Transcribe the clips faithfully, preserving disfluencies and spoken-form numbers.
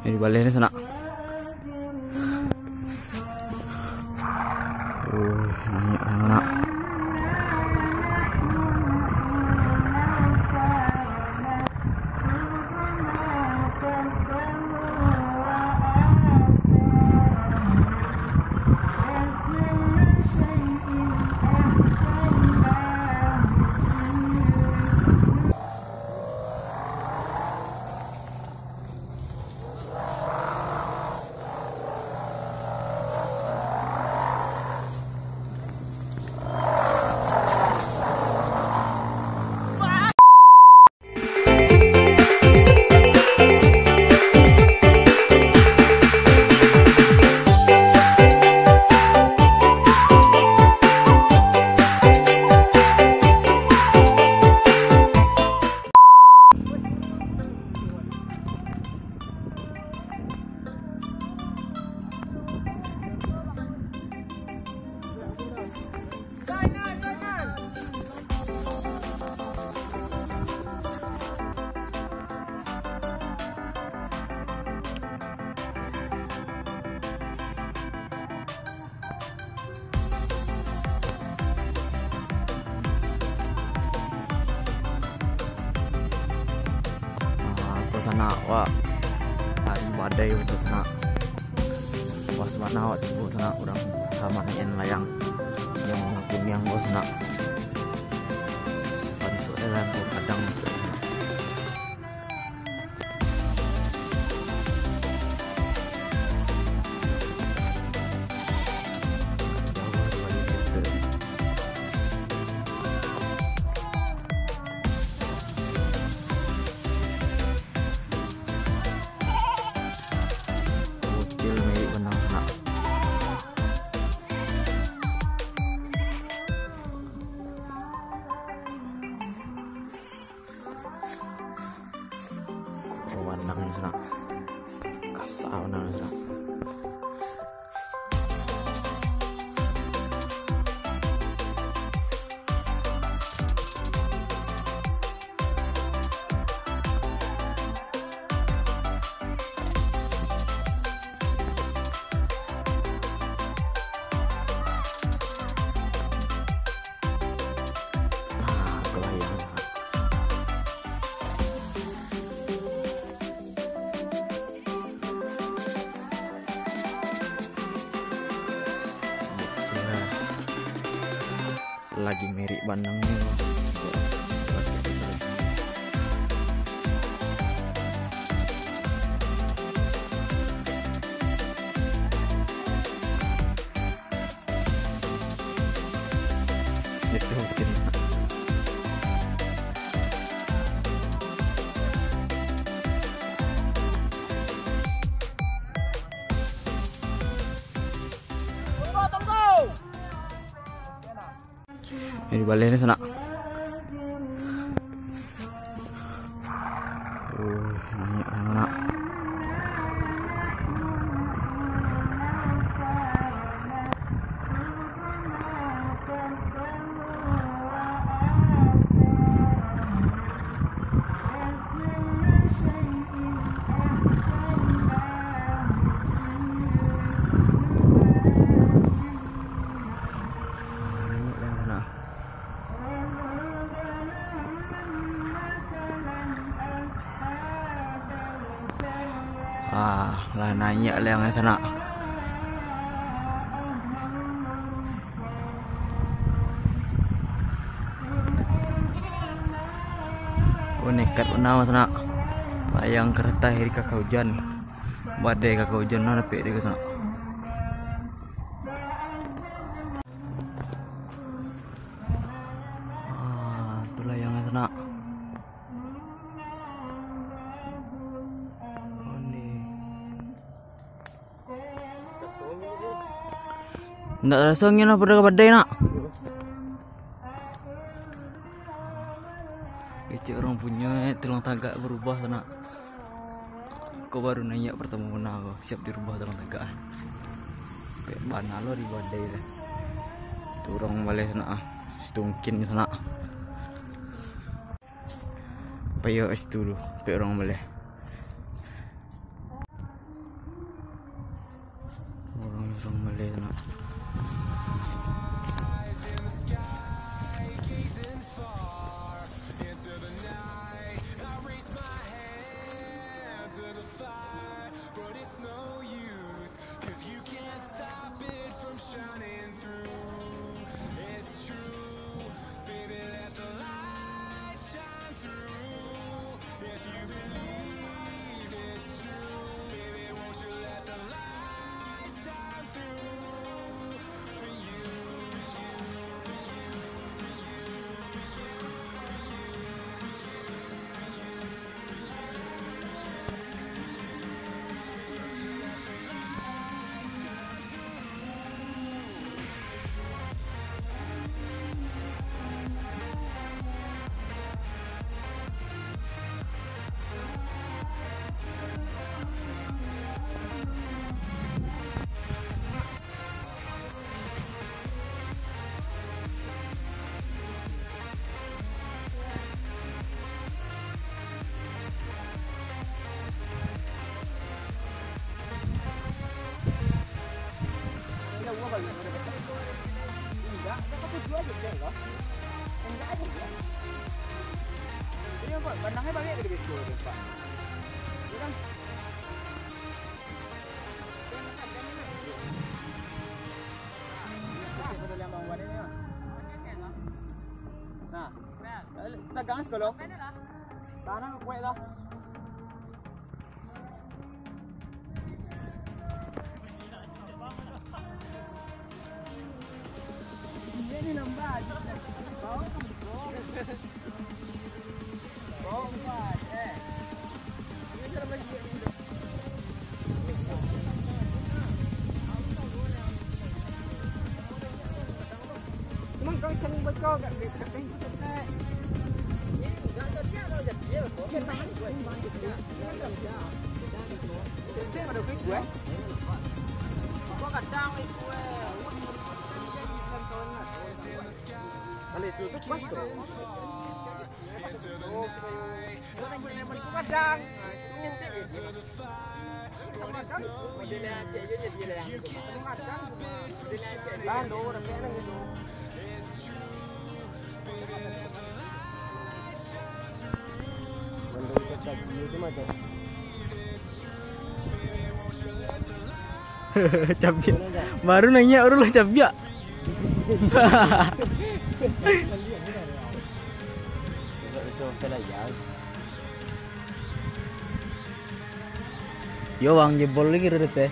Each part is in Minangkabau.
Ini baleh ni sanak. Uh, banyak sanak. Ah, ko sanak, wak. Hari badai ko sanak. Pas bana awak tibo sanak, urang ka manaikan layang nan kuniang ko sanak. Bantuak layang ko padang ko sanak. Bocil mirip benang sanak. Oh, benang sanak. Kasa benang sanak. Ah, kelayang. Lagi merik banang ni. Itu mungkin. Ini baleh ni sanak. Uh, banyak sanak. Ah, lah naiak liang sanak. Oh, nekat bana sanak. Layang karatah di kaka ujan. Badai kaka ujan lah dapek dek sanak. Ah, tu layang sanak. Ndak raso angin lah, pado ka badai nak. Kecek urang punyo, eh, tulang tagak barubah tu nak. Ko baru naiak partamo bana ko, siap dirubah tulang tagak. Pek bana lo di badai tu. Tu urang baleh sanak ah. Situngkin sanak. Payo es dulu, pek urang baleh. Urang baleh tu nak. Nah, tagang sikalo. Tanang kuek lah. Ini nambah. Cabiak. Baru naiak, baru lah cabiak. Yo, bang, jebol lagi rada teh.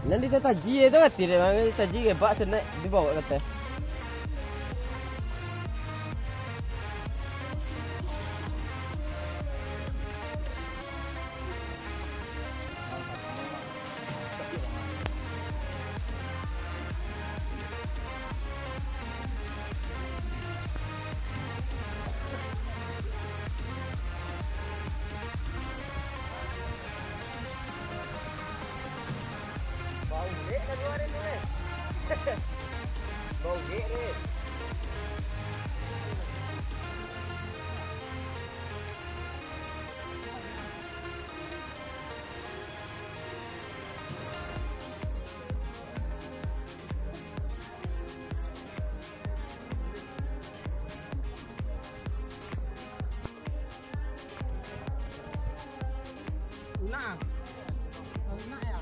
Nan di tataji tu, ati dek, mang, di tataji gebak, senek dibawa ka teh. Bau gek dari luar tu, eh. Bau gek ni. Nah. Nah, ya.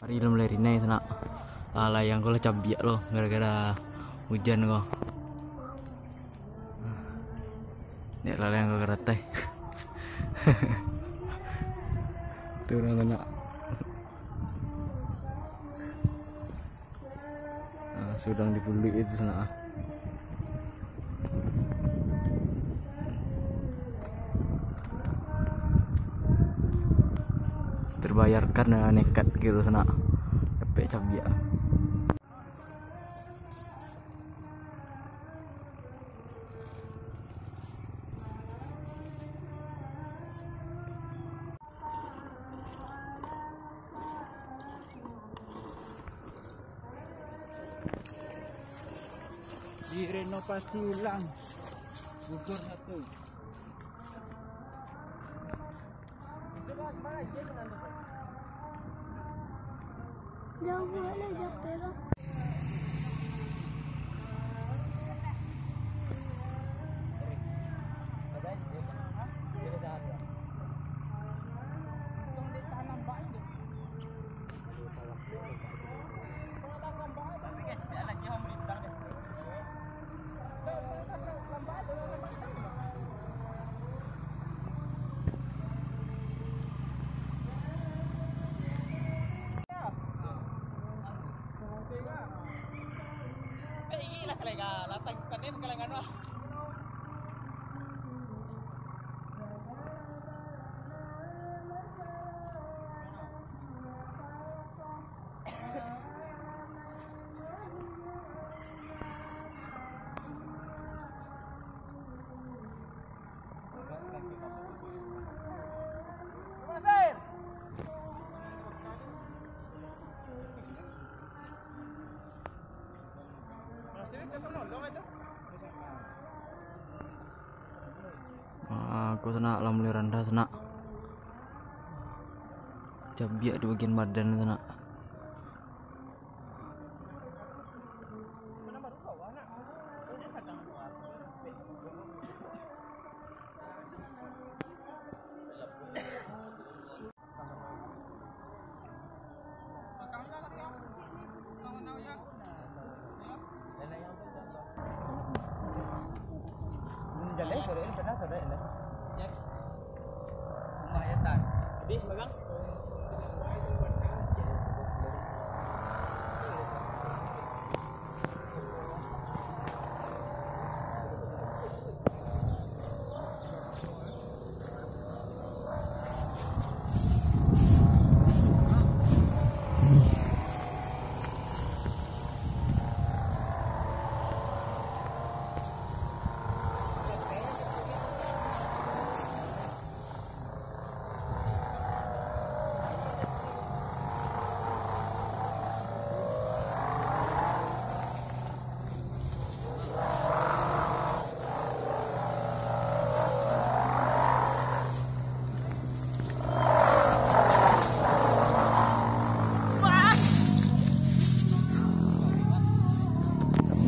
Hari lah mulai rinai sanak. Lah, layang ko lah cabiak lo gara-gara ujan ko. Dek laleng ka karatai. Tu urang sanak. Ah, sudang di puluik itu sanak, ah. Terbayarkan, ah, nekat gitu sanak. Dapek cabiak. Direnovasi ulang. Gugur satu. Jauah lah, jauah lah. Ah, aku sanak, lah mulai randah sanak. Cabiak di bagian badan sanak.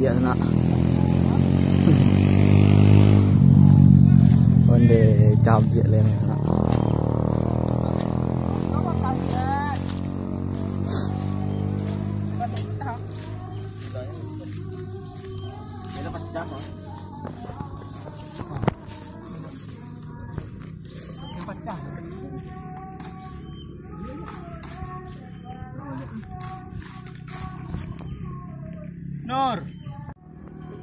Cabiak nak. Onde cabiak lah nak. Nur.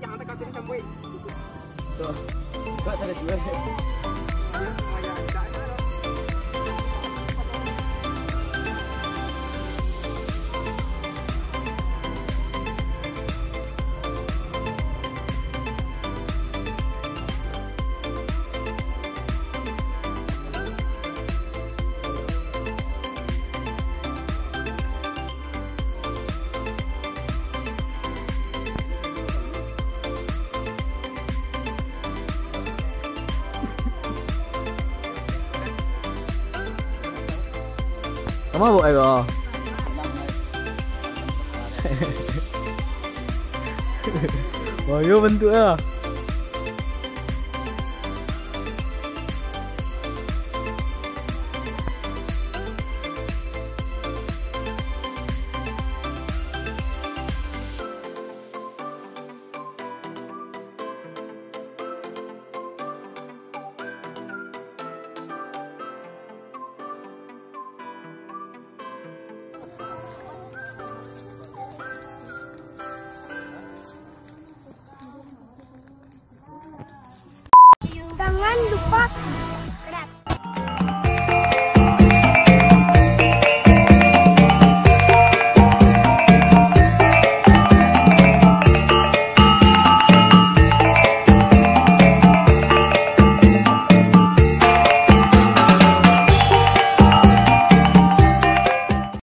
Yang ada katin sampai. Tuh. Gak ada juga. Ka mabok ai ko? Wah, iyo bantuak lah. Jangan lupa